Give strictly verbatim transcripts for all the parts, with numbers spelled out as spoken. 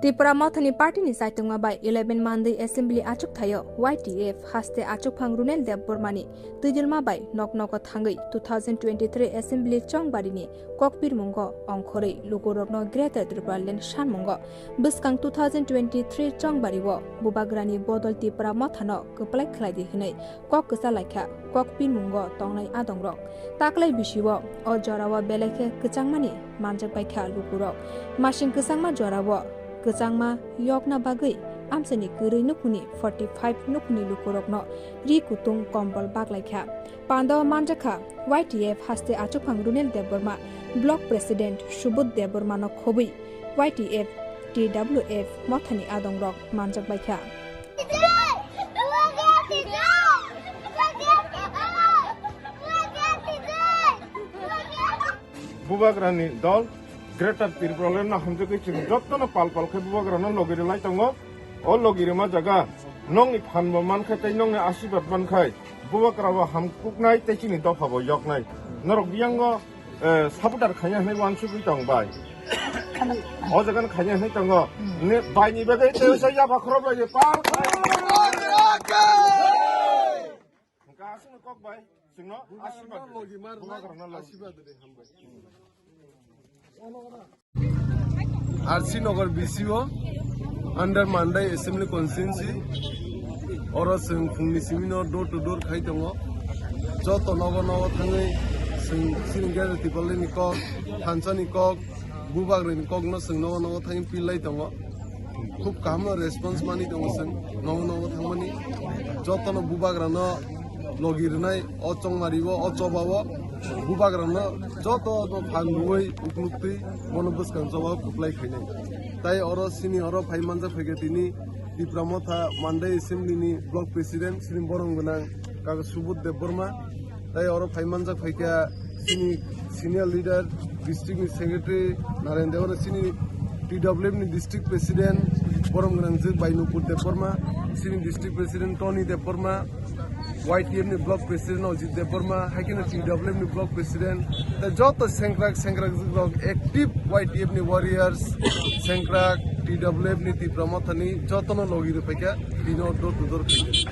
Tipra Mothani party ni chaitongma bai eleven Mandai Assembly achukthai o Y T F haste achukphang Runel Debbarma ni twijlma bai nok nogo thangwi two thousand twenty-three Assembly chongbari ni kokpirmungo ongkhorwi lukurokno Greater Tipraland sanmungo bwskang two thousand twenty-three chongbari o Bubagrani bodol Tipra Mothano kwplai khlaidi hwnwi kok kwchalaikha kokpirmungo tongnai adongrok. Taklai bisio o jorao belai khe kwchangmani manjakbaikha lukurok. Masing kwchangma jorao kwchangma yokna bagwi amchaini kwrwi nukhungni forty five nukhungni lukurokno ri kutung kombol baklaikha. Pando manjakha Y T F haste achukphang Runel Debbarma, Block President Subodh Debbarmano khobwi Y T F, T W F mothani adongrok manjakbaikha. Bubagrani dol Greater Tipraland no hamjagwi chwng jotono pal pal khe Bubagrano logi rwlai tongo. O logi rwma jaga nokni phan bo mankhe tei nokni asirwad mankhe Bubagra bo hamkuknai tei chini dopha bo yoknai. Norok biyango eh, supporter khaina hinwi uansugwi tong bai. O jaga no khaina hinwi tongo. Ne bai ni bagwi tei sa yapha khorok bai pal. Hwnkhe aswkno kok bai chwngno asirwad rwdi. Bubagrano logi. R C Nagar B C O under Mandai Assembly Constituency. Oro chwng phungni simino door to door khai tongo. Joto nogo nogo thangwi chwng chini Greater Tipraland ni kok, thansa ni kok, Bubagra ni kok no chwng nogo nogo thangwi pillai tongo. Khub kaham no response mani tongo chwng nogo nogo thangmani. Joto no Bubagra no logi rwnai o chongmari o, o choba o, Bubagrano joto no phan rwui ukluktwi bono bwskang choba o kwplai khainai. Tai oro chini oro phai manjak phaikha tini Tipra Motha Mandai Assembly ni Block President chini borom gwnang kaka Subodh Debbarma. Tai oro phai manjak phaikha chini senior leader, district ni secretary Naren Debbarma, chini T W F ni district president borom gwnang jwk Bainupur Debbarma, chini district president Tony Debbarma, Y T F ni block president Ajit Debbarma, hai kheno T W F ni block president, tei joto sengkrak sengkrak rok active Y T F ni warriors, sengkrak T W F ni Tipra Motha ni jotono logi rwphaikha, bino door to door khaikha.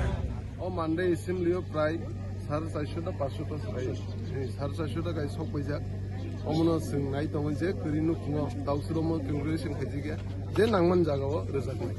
O Mandai assembly o prai sare charso ta paanch so ta sai, eh, sare charso ta kai sok paijak. Omono chwng nai tongo je kwrwi nukhungo dausromo congratulation khaijikya, je nangman jagao rwjaknai.